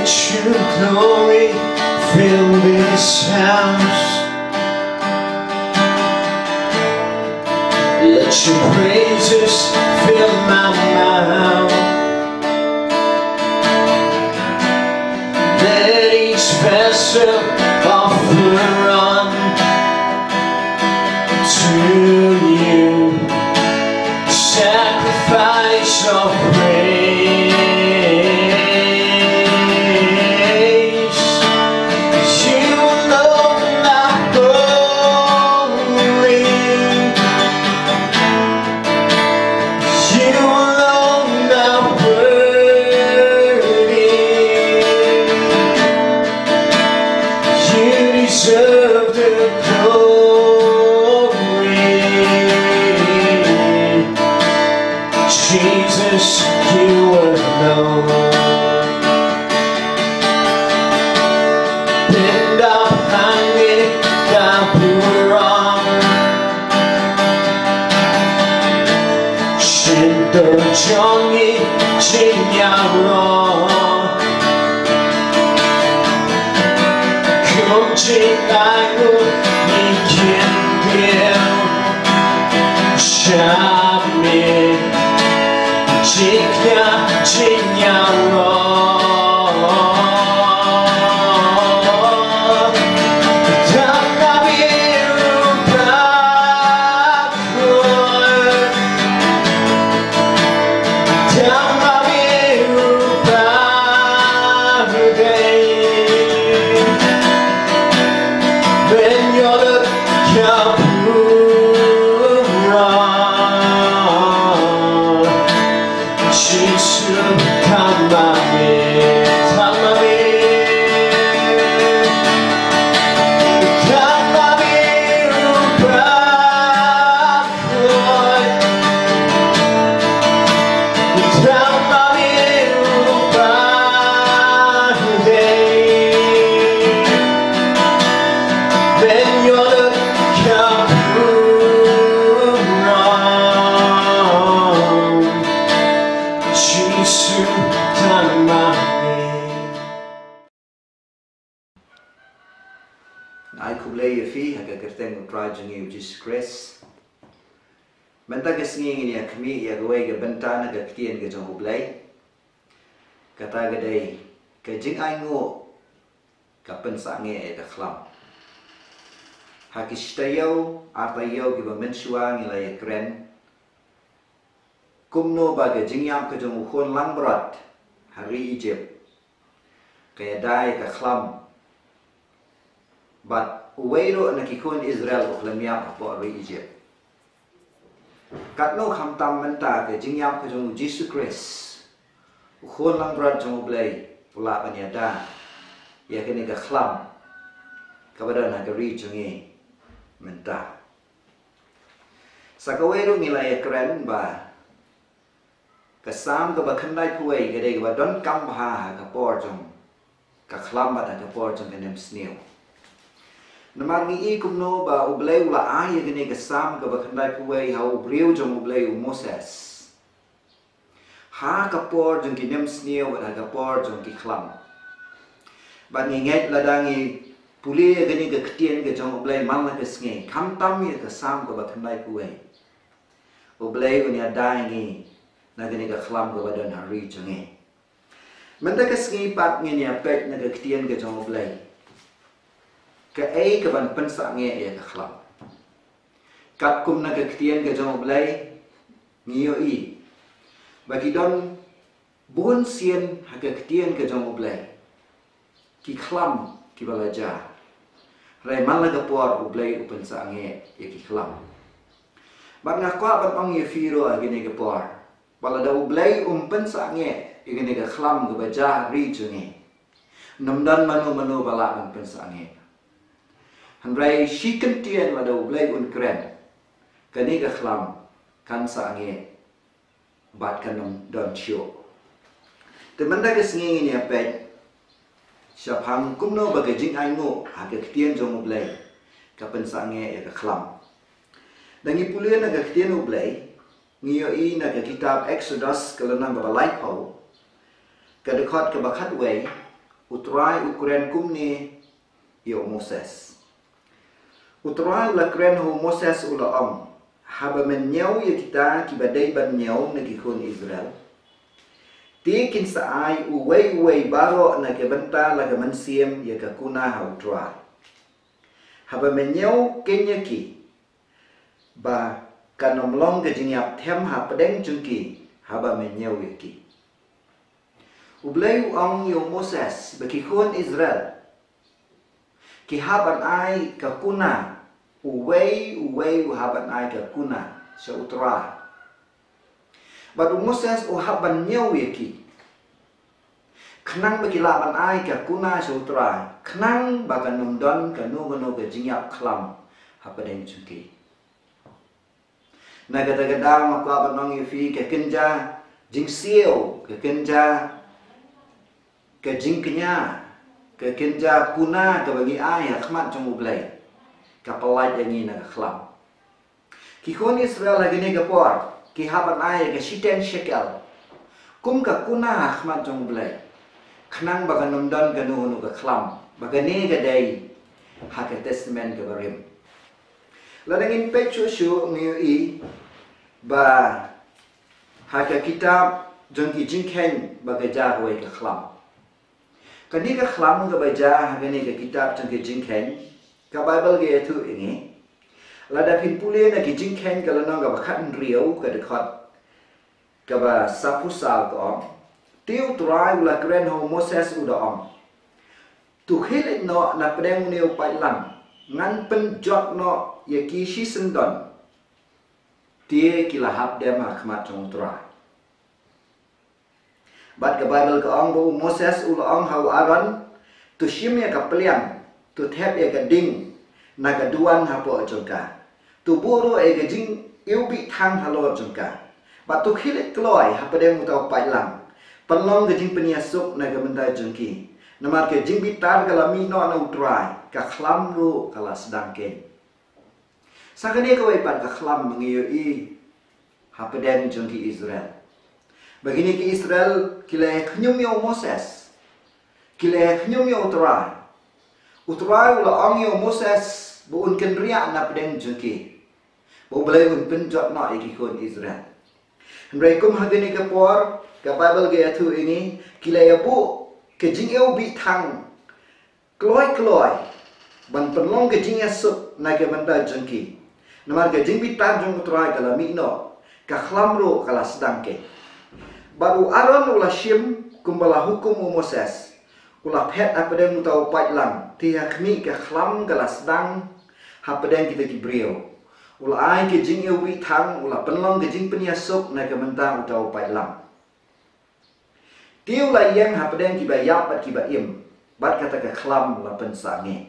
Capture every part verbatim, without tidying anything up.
Let your glory fill this house. Let your praises fill my mouth. Let each vessel offer unto you sacrifice of praise. You alone are holy. You alone are worthy. You deserve the glory. Jesus, you alone. Pyndonkam ïa ka burom. Shyntur jong ngi jingïaroh. Kum jingainguh ngi kyntiew sha me. Jingkñia jingïaroh. Tang ma me ruh ba Ai khublei ïa phi ha ka kyrteng U Trai jong ngi U Jisu Khrist. Mynta ka sngi ngin ïa khmih ïa kawei ka bynta na ka ktien ka jong U Blei. Kata ka dei ka jingainguh ka pynsangeh ïa ka khlam. Ha ki shi taïew ar taïew kiba mynshuwa ngi la ïa kren kumno ba ka jingïap ka jong u khun langbrot ha ri Egypt ka ïada ïa ka khlam. Bad uwei ruh na ki khun Israel u khlem ïap hapoh ri Egypt. Katno khamtam mynta ka jingïap ka jong U Jisu Khrist, u khun langbrot jong U Blei, u lah ban ïada ïa kane ka khlam kaba don ha ka ri jong ngi mynta. Sa kawei ruh ngi la ïa kren ba ka Salm kaba khyndaiphew wei ka dei kaba donkam bha ha ka por jong ka khlam bad ha ka por jong ka nemsniew. Namar ngi i kumno ba U Blei u la ai ïa kane ka Salm kaba khyndaiphew wei ha u briew jong U Blei u Moses. Ha ka por jong ki nemsniew bad ha ka por jong ki khlam. Bad ngi ngeit lada ngi pule ïa kane ka ktien ka jong U Blei man la ka sngi, khamtam ïa ka Salm kaba khyndaiphew wei. U Blei un ïada ïa ngi na kane ka khlam kaba don ha ri jong ngi. Mynta ka sngi pat ngin ïa peit na ka ktien ka jong U Blei kaei kaban pynsangeh ïa ka khlam. Katkum na ka ktien ka jong U Blei ngi ïohi ba ki don bun sien ha ka ktien ka jong U Blei ki khlam kiba la jia. Hynrei man la ka por U Blei u pynsangeh ïa ki khlam. Bad nga kwah ban ong ïa phi ruh ha kane ka por ba lada U Blei um pynsangeh ïa kane ka khlam kaba jia ha ri jong ngi, ym don mano mano ba lah ban pynsangeh. Hynrei shi kyntien lada U Blei un kren, kane ka khlam kan sangeh bad kan ym don shuh. Te mynta ka sngi ngin ïa peit shaphang kumno ba ka jingainguh ha ka ktien jong U Blei ka pynsangeh ïa ka khlam. Da ngi pule na ka ktien U Blei, ngi ïohi na ka kitab Exodus ka lynnong kaba laiphew, ka dkhot kaba khatwei U Trai u kren kumne ïa u Moses. U Trai u la kren ha u Moses u la ong, haba men ñiew ïa kita kiba dei ban ñiew na ki khun Israel, te kin sa ai uwei uwei baroh na ka bynta la ka mynsiem ïa ka kuna ha u Trai. Haba men ñiew keiñ ïa ki, ba kan ym long ka jingïap them hapdeng jong ki haba men ñiew ïa ki. U Blei u ong ïa u Moses ba ki khun Israel ki hap ban ai ka kuna, uwei uwei u hap ban ai ka kuna sha u Trai. Bad u Moses u hap ban ñiew ïa ki, khnang ba ki lah ban ai ka kuna sha u Trai, khnang ba kan ym don kano kano ka jingïap khlam hapdeng jong ki. Na kata ka daw nga kwah ban ong ïa phi, ka kynja jingsiew, ka kynja ka jingkñia, ka kynja kuna kaba ngi ai ha khmat jong u Blei, ka pyllait ïa ngi na ka khlam. Ki khun Israel ha kane ka por ki hap ban ai ka shiteng shekel kum ka kuna ha khmat jong u Blei, khnang ba kan ym don kano kano ka khlam, ba kane ka dei ha ka Testament kaba rim. Lada ngin peit shuh shuh ngi ïohi ba ha ka kitab jong ki Jingkheiñ ba ka jia kawei ka khlam. Kane ka khlam kaba jia ha kane ka kitab jong ki Jingkheiñ, ka Baibl ka ïathuh ïa ngi. Lada phin pule na ki Jingkheiñ ka lynnong kaba khathynriew, ka dkhot kaba saphew saw ka ong, te u Trai u la kren ha u Moses u da ong, to khie leit noh na pdeng une u paidlang, ngan pynjot noh ïa ki shisyndon. Te ki la hap dem ha khmat jong u Trai. Bad ka Baibl ka ong ba u Moses u la ong ha u Aaron, to shim ïa ka pliang, to thep ïa ka ding na ka duwan hapoh jong ka, to buh ruh ïa ka jingiwbih thang halor jong ka, bad to khie leit kloi hapdeng uta u paidlang, pynlong ka jingpynïasuk na ka bynta jong ki. Namar ka jingbitar ka la mih noh na u Trai, ka khlam ruh ka la sdang keiñ. Sa kane kawei pat ka khlam ba ngi ïohi hapdeng jong ki Israel, ba kine ki Israel ki la ïa khñium ïa u Moses, ki la ïa khñium ïa u Trai. U Trai u la ong ïa u Moses ba un kynriah na pdeng jong ki, ba u Blei un pynjot noh ïa ki khun Israel. Hynrei kum ha kane ka por, ka Baibl ka ïathuh ïa ngi, ki la ïa buh ka jingiwbih thang kloi kloi ban pynlong ka jingïasuk na ka bynta jong ki. Namar ka jingbitar jong u Trai ka la mih noh, ka khlam ruh ka la sdang keiñ. Bad u Aaron u la shim kumba la hukum u Moses, u la phet hapdeng uta u paidlang, te ha khmih ka khlam ka la sdang hapdeng kita ki briew. U la ai ka jingiwbih thang, u la pynlong ka jingpynïasuk na ka bynta uta u paidlang. Te u la ïeng hapdeng kiba ïap bad kiba im, bad kata ka khlam la pynsangeh.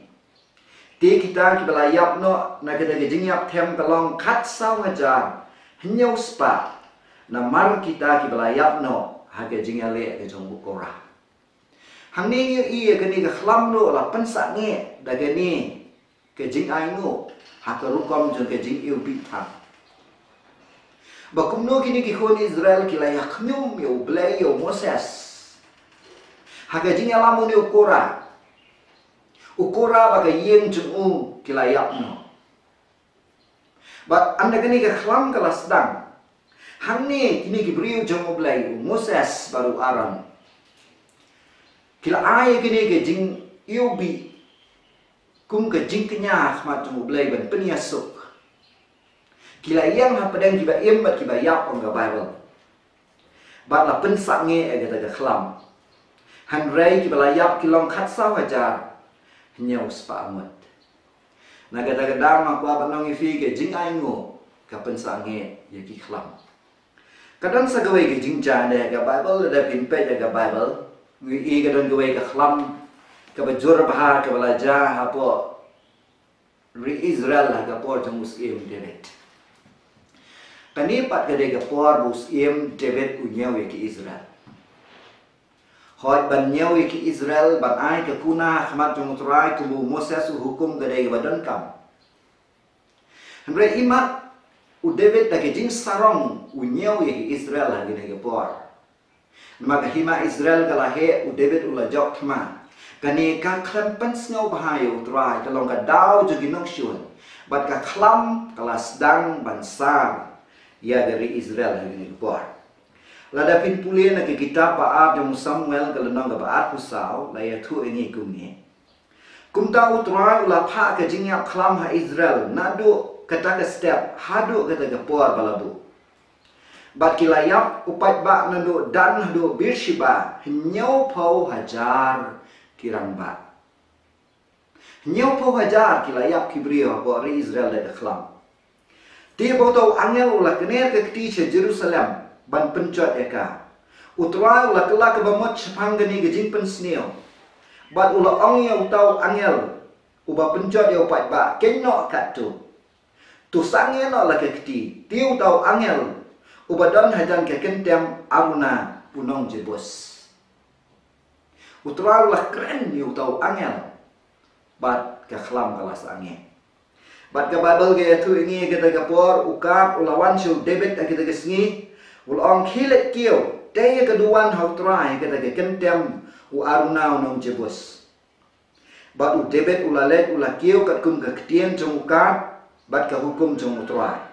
Te kita kiba la ïap noh na kata ka jingïap them ka long khatsaw hajar hynñiew spah, namar kita kiba la ïap noh ha ka jingïaleh ka jong u Korah. Hangne ngi ïohi ïa kane ka khlam ruh la pynsangeh da kane ka jingainguh ha ka rukom jong ka jingiwbih thang. Ba kumno kine ki khun Israel ki la ïa khñium ïa u Blei, ïa u Moses, ha ka jingïalam une u Korah. U Korah bad ka ïing jong u ki la ïap noh. Bad ynda kane ka khlam ka la sdang, hangne kine ki briew jong u Blei, u Moses bad u Aaron, ki la ai kane ka jingiwbih kum ka jingkñia ha khmat jong u Blei ban pynïasuk. Ki la ïeng hapdeng kiba im bad kiba ïap, ong ka Baibl. Bad la pynsangeh ïa kata ka khlam. Hynrei kiba la ïap ki long khatsaw hajar hynñiew spah ngut. Na kata ka daw nga kwah ban ong ïa phi, ka jingainguh ka pynsangeh ïa ki khlam. Ka don sa kawei ka jingjia ha ka Baibl, lada phin peit ïa ka Baibl, ngi ïohi ka don kawei ka khlam kaba jur bha kaba la jia hapoh ri Israel ha ka por jong u Syiem David. Kane pat ka dei ka por ba u Syiem David u ñiew ïa ki Israel. Hooid, ban ñiew ïa ki Israel ban ai ka kuna ha khmat jong u Trai kumba u Moses u hukum ka dei kaba donkam. Hynrei imat u David da ka jingsarong u ñiew ïa ki Israel ha kane ka por. Namar ka hima Israel ka la heh, u David u la jop thma. Kane ka khlem pynsngewbha ïa U Trai ka long ka daw jong ki nongshun, bad ka khlam ka la sdang ban sar ïa ka ri Israel ha kane ka por. Lada phin pule na ka kitab ba ar jong u Samuel ka lynnong kaba arphew saw, la ïathuh ïa ngi kumne: Kumta U Trai u la phah ka jingïap khlam ha Israel naduh kata ka step haduh kata ka por ba la buh. Bad ki la ïap u paidbah naduh Dan haduh Beersheba, hynñiewphew hajar ki rangbah. Hynñiewphew hajar ki la ïap ki briew hapoh ri Israel da ka khlam. Te ba uta u angel u la kner ka kti sha Jerusalem ban pynjot ïa ka, U Trai u la kylla kaba mut shaphang kane ka jingpynsniew. Bad u la ong ïa uta u angel uba pynjot ïa u paidbah, kynnoh katto. To sangeh noh la ka kti. Te uta u angel uba don hajan ka kyntem, Arauna u nong Jebus. U Trai u la kren ïa uta u angel, bad ka khlam ka la sangeh. Bad ka Baibl ka ïathuh ïa ngi ha kata ka por, u kat u la wan sha u David ha kata ka sngi, u la ong, khie leit kiew, tei ïa ka duwan ha U Trai ha kata ka kyntem, u Arauna u nong Jebus. Bad u David u la leit u la kiew katkum ka ktien jong u kat bad ka hukum jong U Trai.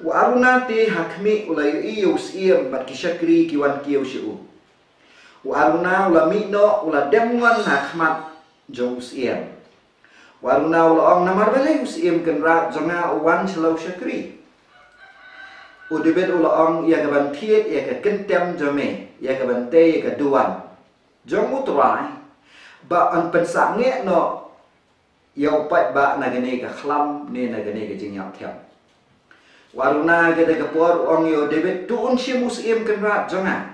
U Arauna te ha khmih u la ïohi ïa u syiem bad ki shakri ki wan kiew sha u. U Arauna u la mih noh u la dem wan ha khmat jong u syiem. U Arauna u la ong, namar balei u syiem kynrad jong nga u wan sha la u shakri? U David u la ong, ïa ka ban thied ïa ka kyntem jong me, ïa ka ban tei ïa ka duwan jong U Trai, ba yn pynsangeh noh ïa u paidbah na kane ka khlam ne na kane ka jingïap them. U Arauna ha kata ka por u ong ïa u David, to un shim u syiem kynrad jong nga,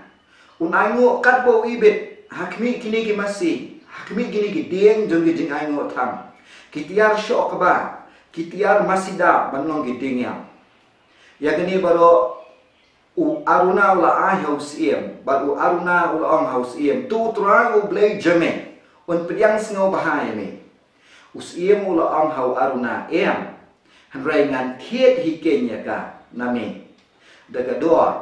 un ainguh katba u ibit ha khmih kine ki masi, ha khmih kine ki dieng jong ki jingainguh thang, ki tiar shoh kba, ki tiar masi dap ban long ki dieng ïap. Ïa kane baroh u Arauna u la ai ha u syiem, bad u Arauna u la ong ha u syiem, to U Trai U Blei jong me un pdiang sngewbha ïa me. U syiem u la ong ha u Arauna, em, hynrei ngan thied hi keiñ ïa ka na me da ka dor,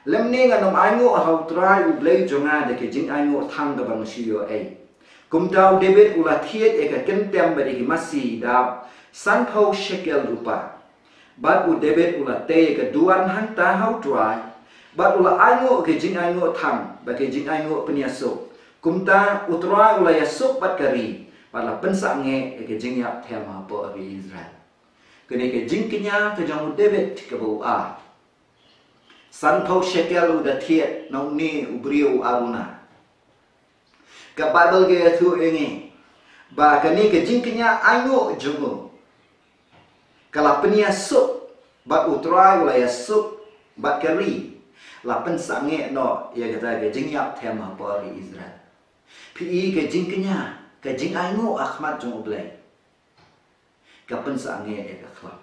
lymne ngan ym ainguh ha U Trai U Blei jong nga da ka jingainguh thang kaba nga shu ïoh ei. Kumta u David u la thied ïa ka kyntem bad ïa ki masi dap sanphew shekel rupa. Bad u David u la tei ïa ka duwan hangta ha U Trai, bad u la ainguh ka jingainguh thang bad ka jingainguh pynïasuk. Kumta U Trai u la ïasuk bad ka ri, bad la pynsangeh ïa ka jingïap them hapoh ri Israel. Kane ka jingkñia ka jong u David kaba u ar. Sanphew shekel u da thied na une u briew u Arauna. Ka Baibl ka ïathuh ïa ngi ba kane ka jingkñia ainguh jong u ka la pynïasuk bad U Trai u la ïasuk bad ka ri, la pynsangeh noh ïa kata ka jingïap them hapoh ri Israel. Phi i ka jingkñia, ka jingainguh ha khmat jong U Blei, ka pynsangeh ïa ka khlam.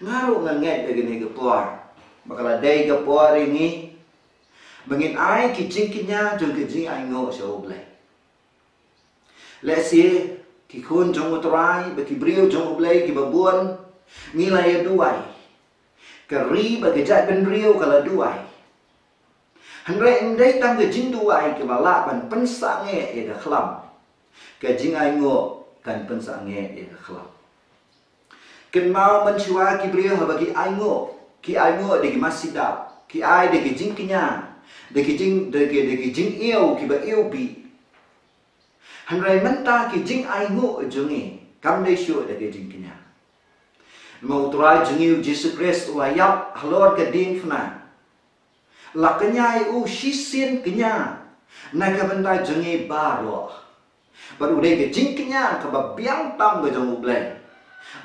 Nga ruh nga ngeit ïa kane ka por ba ka la dei ka por ïa ngi ba ngin ai ki jingkñia jong ka jingainguh sha U Blei. Lehse ki khun jong U Trai bad ki briew jong U Blei kiba bun, ngi la ïa duwai. Ka ri bad ka jaitbynriew ka la duwai. Hynrei ym dei tang ka jingduwai kaba lah ban pynsangeh ïa ka khlam. Ka jingainguh kan pynsangeh ïa ka khlam. Kynmaw mynshuwa ki briew haba ki ainguh, ki ainguh da ki masi dap, ki ai da ki jingkñia, da ki jing, da ki, da ki jingiew kiba iewbih. Hynrei mynta ki jingainguh jong ngi kam dei shuh da ki jingkñia. Namar U Trai jong ngi U Jisu Khrist u la ïap halor ka diengphna. La kñia ïa u shisien kñia na ka bynta jong ngi baroh. Bad u dei ka jingkñia kaba biang tam ka jong U Blei.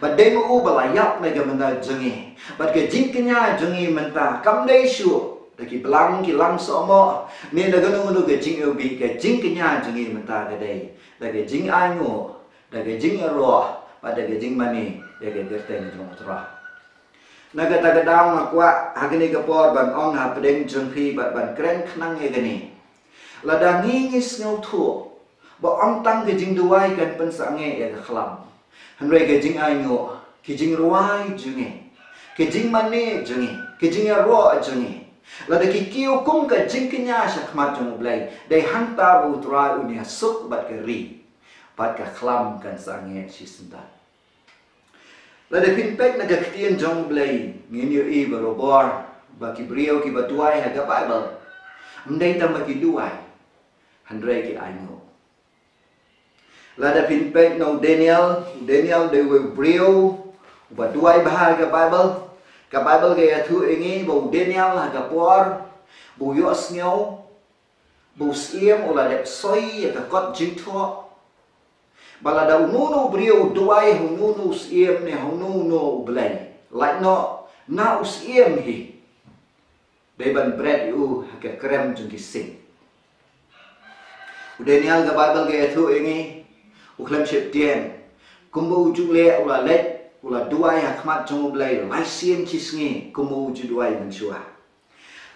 Bad dei ma u ba la ïap na ka bynta jong ngi. Bad ka jingkñia jong ngi mynta kam dei shuh da ki blang ki lang sohmoh, ne da kano kano ka jingiwbih. Ka jingkñia jong ngi mynta ka dei da ka jingainguh, da ka jingïaroh, bad da ka jingmane ïa ka kyrteng jong U Trai. Na kata ka daw nga kwah ha kane ka por ban ong ha pdeng jong phi bad ban kren khnang ïa kane. Lada ngi ngi sngewthuh ba ym tang ka jingduwai kan pynsangeh ïa ka khlam, hynrei ka jingainguh, ka jingrwai jong ngi, ka jingmane jong ngi, ka jingïaroh jong ngi, Lada ki kiew kum ka jingkñia sha khmat jong U Blei, dei hangta ba U Trai un ïa suk bad ka ri, bad ka khlam kan sangeh shisyndon. Lada phin peit na ka ktien jong U Blei, ngin ïohi barabor ba ki briew kiba duwai ha ka Baibl, ym dei tang ba ki duwai, hynrei ki ainguh. Lada phin peit na u Daniel, u Daniel dei uwei u briew uba duwai bha ha ka Baibl. Ka Baibl ka ïathuh ïa ngi ba u Daniel ha ka por ba u ïohsngew ba u syiem u la dep soi ïa ka kot jingthoh, ba lada uno uno u briew u duwai ha uno uno u syiem ne ha uno uno u blei, lait noh na u syiem hi, dei ban bret ïa u ha ka krem jong ki sing. U Daniel, ka Baibl ka ïathuh ïa ngi, u khlem sheptieng. Kumba u ju leh, u la leit, u la duwai ha khmat jong U Blei lai sien shi sngi, kumba u ju duwai mynshuwa.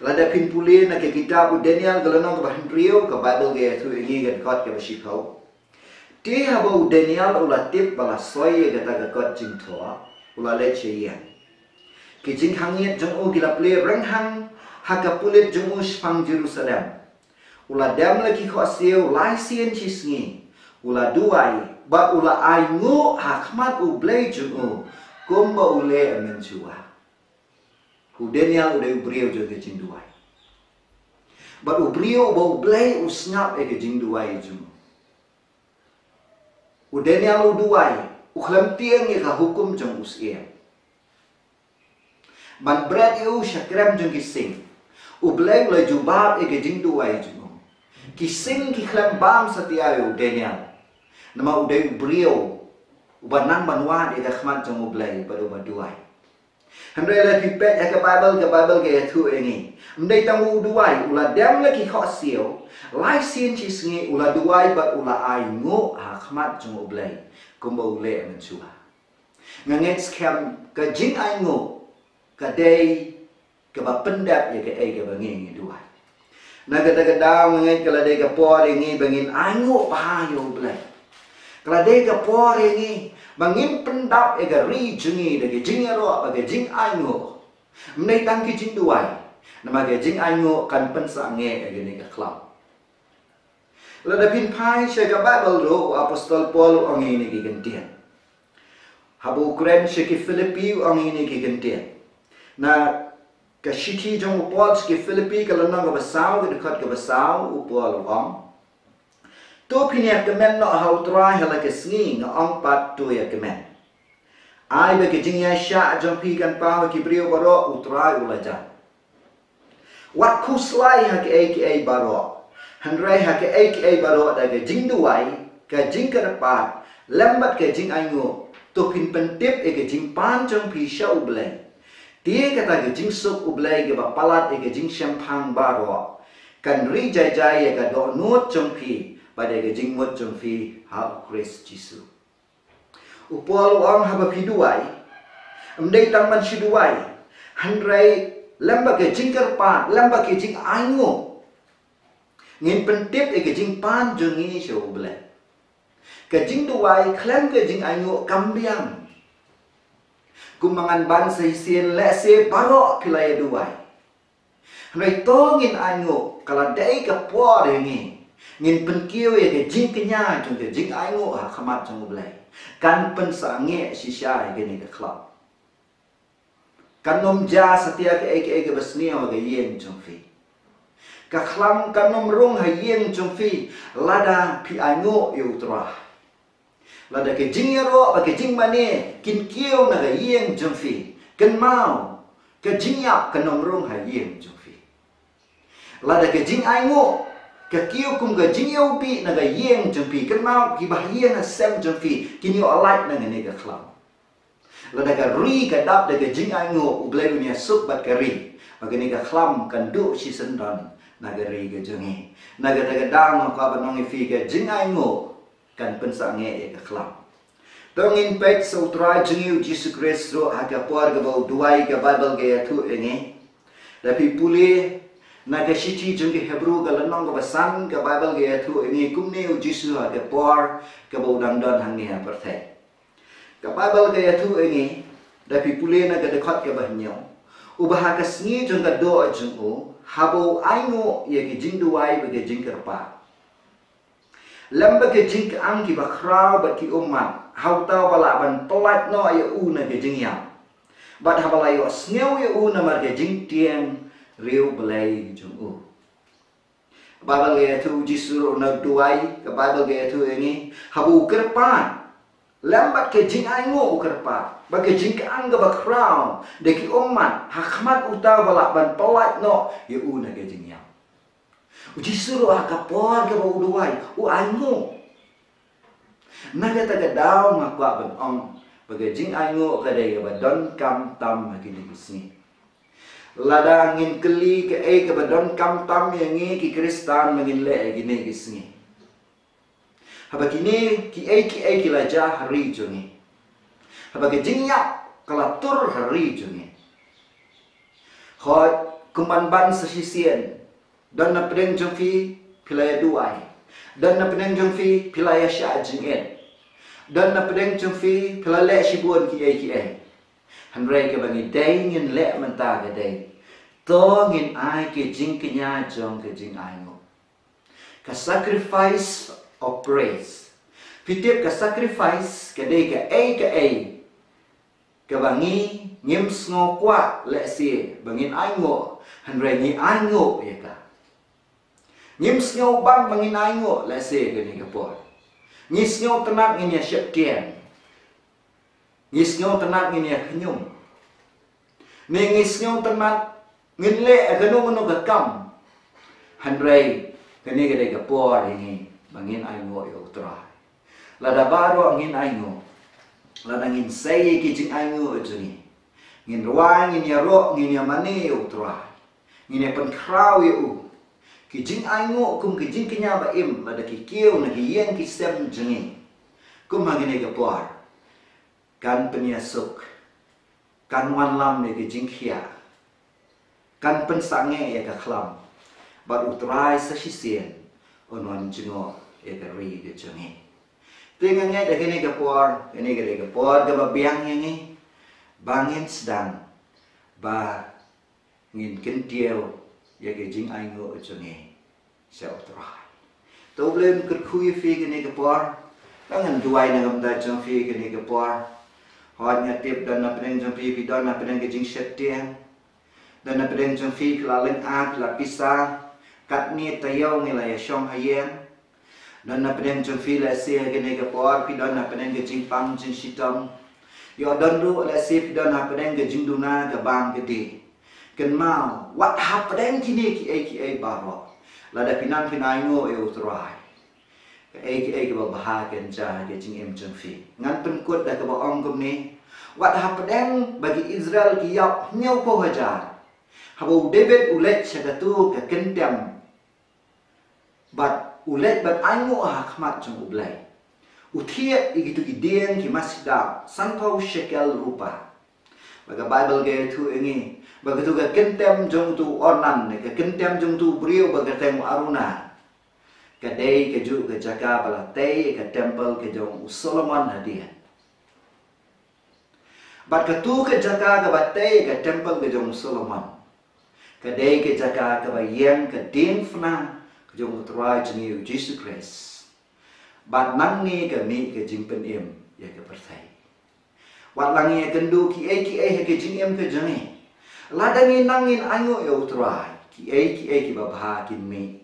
Lada phin pule na ka kitab u Daniel ka lynnong kaba hynriew, ka Baibl ka ïathuh ïa ngi ka dkhot kaba shiphew. Te haba u Daniel u la tip ba la soi ïa kata ka kot jingthoh, u la leit sha ïing. Ki jingkhang ïit jong u ki la plie rynghang ha ka pulit jong u shaphang Jerusalem. U la dem la ki khohsiew lai sien shi sngi. U la duwai bad u la ainguh ha khmat U Blei jong u, kumba u leh mynshuwa. U Daniel u dei u briew jong ka jingduwai, bad u briew uba U Blei u sngap ïa ka jingduwai jong u. U Daniel u duwai, u khlem tieng ïa ka hukum jong u syiem ban bret ïa u sha krem jong ki sing. U Blei u la jubab ïa ka jingduwai jong u. Ki sing ki khlem bam satia ïa u Daniel, namar u dei u briew uba nang ban wad ïa ka khmat jong U Blei bad uba duwai. Hynrei lada phi peit ha ka Baibl, ka Baibl ka ïathuh ïa ngi, ym dei tang u duwai, u la dem la ki khohsiew lai sien shi sngi, u la duwai bad u la ainguh ha khmat jong U Blei, kumba u leh mynshuwa. Nga ngeit skhem ka jingainguh ka dei kaba pyndep ïa kaei kaba ngi ngi duwai. Na kata ka daw nga ngeit ka la dei ka por ïa ngi ba ngin ainguh bha ïa U Blei. Ka la dei ka por ïa ngi ba ngin pyndap ïa ka ri jong ngi da ka jingïaroh bad ka jingainguh. Ym dei tang ki jingduwai, namar ka jingainguh kan pynsangeh ïa kane ka khlam. Lada phin phai sha ka Baibl ruh, u Apostol Paul u ong ïa kine ki kyntien. Haba u kren sha ki Philippi u ong ïa kine ki kyntien. Na ka shithi jong u Paul sha ki Philippi ka lynnong kaba saw, ka dkhot kaba saw, u Paul u ong, to phin ïa kmen noh ha U Trai ha la ka sngi, nga ong pat to ïa kmen. Ai ba ka jingïaishah jong phi kan paw ha ki briew baroh, U Trai u la jan. Wat khuslai ha kiei kiei baroh, hynrei ha kiei kiei baroh da ka jingduwai, ka jingkyrpad lem bad ka jingainguh, to phin pyntip ïa ka jingpan jong phi sha U Blei. Te kata ka jingsuk U Blei kaba palat ïa ka jingshemphang baroh kan ri jai jai ïa ka dohnud jong phi bad ïa ka jingmut jong phi ha U Khrist Jisu. U Paul u ong haba phi duwai, ym dei tang ban shu duwai, hynrei lem bad ka jingkyrpad, lem bad ka jingainguh, ngin pyntip ïa ka jingpan jong ngi sha U Blei. Ka jingduwai khlem ka jingainguh kam biang. Kumba ngan ban sa shisien, lehse baroh phi la ïa duwai. Hynrei to ngin ainguh, ka la dei ka por ïa ngi ngin pynkiew ïa ka jingkñia jong ka jingainguh ha khmat jong U Blei. Kan pynsangeh shisha ïa kane ka khlam. Kan ym jia satia kaei kaei kaba sniew ha ka ïing jong phi. Ka khlam kan ym rung ha ïing jong phi lada phi ainguh ïa U Trai. Lada ka jingïaroh bad ka jingmane kin kiew na ka ïing jong phi, kynmaw, ka jingïap kan ym rung ha ïing jong phi. Lada ka jingainguh ka kiew kum ka jingïewbih na ka ïing jong phi, kynmaw, kiba ha ïing ha sem jong phi kin ïoh lait na kane ka khlam. Lada ka ri ka dap da ka jingainguh, U Blei un ïa suk bad ka ri, bad kane ka khlam kan duh shisyndon na ka ri ka jong ngi. Na kata ka daw nga kwah ban ong ïa phi, ka jingainguh kan pynsangeh ïa ka khlam. To ngin peit sa U Trai jong ngi U Jisu Khrist ruh ha ka por kaba u duwai, ka Baibl ka ïathuh ïa ngi. Lada phi pule na ka shithi jong ki Hebru ka lynnong kaba san, ka Baibl ka ïathuh ïa ngi kumne U Jisu ha ka por kaba u dang don hangne ha pyrthei. Ka Baibl ka ïathuh ïa ngi, lada phi pule na ka dkhot kaba hynñiew, Uba ha ka sngi jong ka doh jong u, haba u ainguh ïa ki jingduwai bad ki jingkyrpad, lem bad ki jingkyang kiba khraw bad ki ummat, ha uta uba lah ban pyllait noh ïa u na ki jingïap, bad haba la ïohsngew ïa u namar ki jingtieng riew blei jong u. Baibl ka ïathuh, u Jisu ruh u nang duwai, ka Baibl ka ïathuh ïa ngi, haba u kyrpad, lem bad ka jingainguh u kyrpad, bad ka jingkyang kaba khraw da ki ummat, ha khmat uta uba lah ban pyllait noh ïa u na ka jingïap. U Jisu ruh ha ka por kaba u duwai, u ainguh. Na kata ka daw nga kwah ban ong ba ka jingainguh ka dei kaba donkam tam ha kine ki sngi. Lada ngin kylli kaei kaba donkam tam ïa ngi ki Khristan ba ngin leh ha kine ki sngi. Haba kine kiei kiei ki la jia ha ri jong ngi, haba ka jingïap ka la tur ha ri jong ngi, hooid, kum ban ban sa shisien, don na pdeng jong phi phi la ïa duwai, don na pdeng jong phi phi la ïa shah jingit, don na pdeng jong phi phi la leh shibun kiei kiei. Hynrei kaba ngi dei ngin leh mynta ka dei, to ngin ai ki jingkñia jong ka jingainguh. Ka sacrifice of praise. Phi tip, ka sacrifice ka dei kaei kaei kaba ngi ngim sngew kwah lehse ba ngin ainguh, hynrei ngi ainguh ïa ka. Ngim sngew bang ba ngin ainguh lehse kane ka por. Ngi sngew tynnat ngin ïa sheptieng. Ngi sngew tynnat ngin ïa khñium. Ne ngi sngew tynnat ngin leh kano kano ka kam. Hynrei kane ka dei ka por ïa ngi ba ngin ainguh ïa U Trai. Lada baroh ngin ainguh, lada ngin sei ïa ki jingainguh jong ngi, ngin rwai, ngin ïaroh, ngin ïamane ïa U Trai, ngin ïapynkhraw ïa u. Ki jingainguh kum ki jingkñia ba im lada ki kiew na ki ïing ki sem jong ngi, kum ha kane ka por, kan pynïasuk, kan wanlam ïa ki jingkhiah, kan pynsangeh ïa ka khlam, bad U Trai sa shisien un wan jngoh ïa ka ri ka jong ngi. Te nga ngeit ha kane ka por, kane ka dei ka por kaba biang ïa ngi ba ngin sdang ba ngin kyntiew ïa ki jingainguh jong ngi sha U Trai. To U Blei un kyrkhu ïa phi kane ka por. Ngan duwai na ka bynta jong phi kane ka por. Hooid, nga tip don na pdeng jong phi, phi don na pdeng ka jingsheptieng. Don na pdeng jong phi, phi la lynga, phi la pisa. Katne taïew ngi la ïashong ha ïing. Don na pdeng jong phi lehse ha kane ka por phi don na pdeng ka jingpang jingshitom. Ïoh don ruh lehse phi don na pdeng ka jingduna ka bam ka dih. Kynmaw, wat hapdeng kine kiei kiei baroh, lada phi nang phin ainguh ïa U Trai, kaei kaei kaba bha kan jia ha ka jingim jong phi. Ngan pynkut da kaba ong kumne: Wat hapdeng ba ki Israel ki ïap hynñiewphew hajar, haba u David u leit sha katu ka kyntem bad u leit ban ainguh ha khmat jong U Blei, u thied ïa kitu ki dieng ki masi dap, sanphew shekel rupa. Ba ka Baibl ka ïathuh ïa ngi ba katu ka kyntem jong utu u Ornan, ne ka kyntem jong utu u briew ba kyrteng u Arauna, ka dei kajuh ka jaka ba la tei ïa ka templ ka jong u Solomon hadien. Bad katu ka jaka kaba tei ka templ ka jong u Solomon, ka dei ka jaka kaba ïeng ka diengphna ka jong U Trai jong ngi U Jisu Khrist. Bad nangne ka mih ka jingpynim ïa ka pyrthei. Wat la ngi ïakynduh kiei kiei ha ka jingim ka jong ngi, lada ngi nang ngin ainguh ïa U Trai, kiei kiei kiba bha kin mih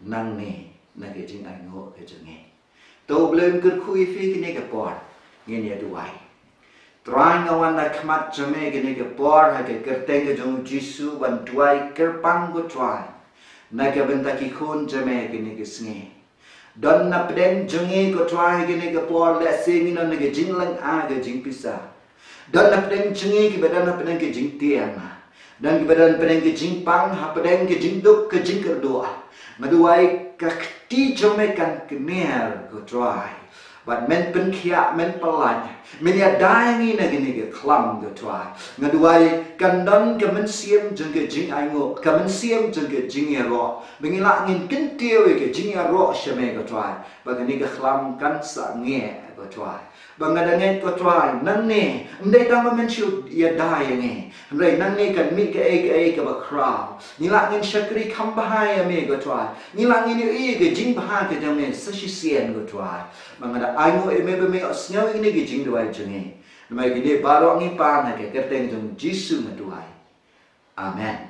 nangne na ka jingainguh ka jong ngi. To U Blei un kyrkhu ïa phi kane ka por. Ngin ïa duwai. Trai, nga wan ha khmat jong me kane ka por ha ka kyrteng ka jong U Jisu ban duwai kyrpang, ko Trai, na ka bynta ki khun jong me kane ka sngi. Don na pdeng jong ngi, ko Trai, kane ka por lehse ngi don na ka jinglynga ka jingpisa. Don na pdeng jong ngi kiba don na pdeng ka jingtieng, don kiba don pdeng ka jingpang, hapdeng ka jingduk ka jingkyrduh. Nga duwai ka kti jong me kan kner, ko Trai, Bad men pynkhiah, men pyllait, men ïada ïa ngi na kane ka khlam, ko Trai. Nga duwai kan don ka mynsiem jong ka jingainguh, ka mynsiem jong ka jingïaroh, ba ngi lah ngin kyntiew ïa ka jingïaroh sha me, ko Trai. Ba kane ka khlam kan sangeh, ko Trai. Ba nga da ngeit, ko Trai, nangne ym dei tang ba men shu ïada ïa ngi, hynrei nangne kan mih kaei kaei kaba khraw. Ngi lah ngin shakri kham bha ïa me, ko Trai. Ngi lah ngin ïohi ïa ka jingbha ka jong me sa shisien, ko Trai. Ba nga da ainguh ïa me ba me ïohsngew ïa kine ki jingduwai jong ngi. Namar kine baroh ngi pan ha ka kyrteng jong Jisu nga duwai. Amen.